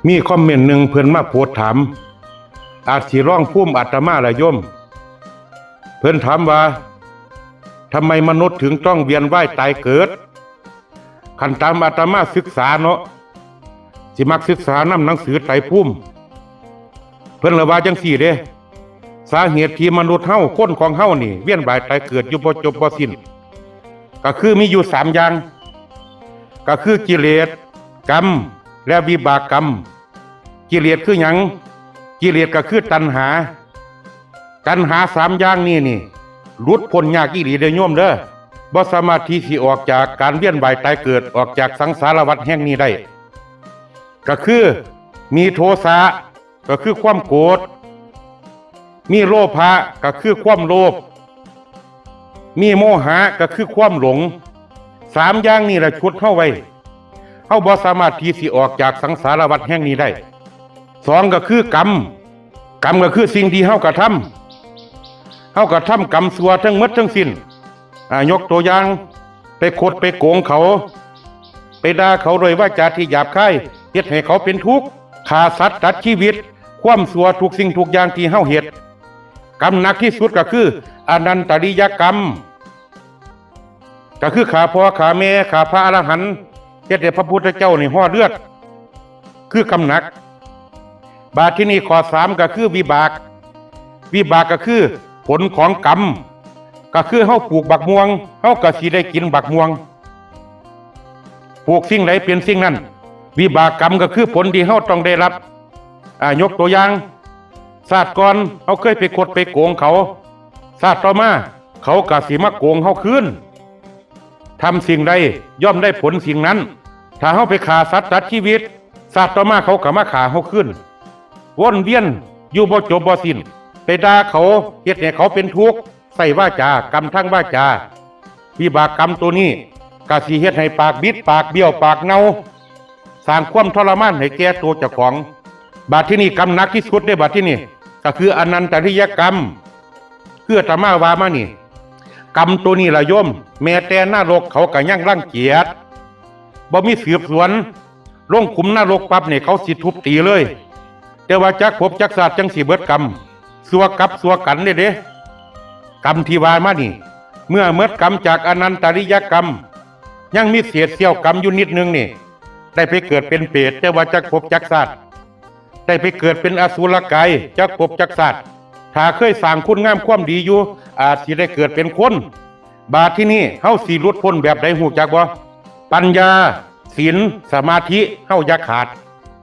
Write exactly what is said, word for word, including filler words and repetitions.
มีคอมเมนต์หนึ่งเพิ่นมาโพสต์ถาม อาจสิลองภูมิอาตมาละโยม เพิ่นถามว่า ทำไมมนุษย์ถึงต้องเวียนว่ายตายเกิด คันตามอาตมาศึกษาเนาะ สิมักศึกษานำหนังสือไตรภูมิ เพิ่นละว่าจังซี่เด้ สาเหตุที่มนุษย์เฮา คนของเฮานี่ เวียนว่ายตายเกิดอยู่บ่จบบ่สิ้น ก็คือมีอยู่สามอย่าง ก็คือกิเลส กรรม และวิบากกรรม กิเลสคือหยัง กิเลสก็คือตัณหา ตัณหาสามอย่างนี้นี่ หลุดพ้นยากอีหลีเด้อโยมเด้อ บ่สามารถที่สิออกจากการเวียนว่ายตายเกิด ออกจากสังสารวัฏแห่งนี้ได้ ก็คือ มีโทสะ ก็คือความโกรธ มีโลภะ ก็คือความโลภ มีโมหะ ก็คือความหลง สามอย่างนี้แหละฉุดเฮาไว้ เฮาบ่สามารถที่สิออกจากสังสารวัฏแห่งนี้ได้ สองก็คือกรรม กรรมก็คือสิ่งที่เฮากระทำ เฮากระทำกรรมชั่วทั้งหมดทั้งสิ้น อ่า ยกตัวอย่าง ไปคดไปโกงเขา ไปด่าเขาด้วยวาจาที่หยาบคาย เฮ็ดให้เขาเป็นทุกข์ ฆ่าสัตว์ตัดชีวิต ความชั่วทุกสิ่งทุกอย่างที่เฮาเฮ็ด กรรมหนักที่สุดก็คือ อนันตริยกรรม ก็คือฆ่าพ่อฆ่าแม่ ฆ่าพระอรหันต์ เฮ็ดให้พระพุทธเจ้านี่ห่อเลือด คือกรรมหนัก บาดที่นี่ข้อสามก็คือวิบาก วิบากก็คือผลของกรรม ก็คือเฮาปลูกบักม่วง เฮาก็สิได้กินบักม่วง ปลูกสิ่งใดเป็นสิ่งนั้น วิบากกรรมก็คือผลที่เฮาต้องได้รับ อ่า ยกตัวอย่าง ชาติก่อนเฮาเคยไปคดไปโกงเขา ชาติต่อมาเขาก็สิมาโกงเฮาคืน ทำสิ่งใดย่อมได้ผลสิ่งนั้น ถ้าเฮาไปฆ่าสัตว์ตัดชีวิต ชาติต่อมาเขาก็มาฆ่าเฮาคืน วนเวียนอยู่บ่จบบ่สิ้น ไปด่าเขา เฮ็ดให้เขาเป็นทุกข์ ใช้วาจากรรมทางวาจา วิบากกรรมตัวนี้ก็สิเฮ็ดให้ปากบิด ปากเบี้ยว ปากเนา สร้างความทรมานให้แก่ตัวเจ้าของ บาดที่นี่กรรมหนักที่สุดเด้ บาดที่นี่ก็คืออนันตริยกรรม คืออาตมาว่ามานี่ กรรมตัวนี้ล่ะโยม แม้แต่นรกเขาก็ยังรังเกียจ บ่มีสืบสวน ลงขุมนรกปั๊บนี่เขาสิทุบตีเลย แต่ว่าจักภพจักชาติจังสิเบิดกรรม ชั่วกับชั่วกันเด้เด้ กรรมที่ว่ามานี่ เมื่อเมิดกรรมจากอนันตริยกรรม ยังมีเศษเสี้ยวกรรมอยู่นิดนึงนี่ ได้ไปเกิดเป็นเปรต แต่ว่าจักภพจักชาติ ได้ไปเกิดเป็นอสุรกาย จักภพจักชาติ ถ้าเคยสร้างคุณงามความดีอยู่ อาจสิได้เกิดเป็นคน บาดที่นี่เฮาสิหลุดพ้นแบบใดฮู้จักบ่ ปัญญา ศีล สมาธิ เฮาอย่าขาด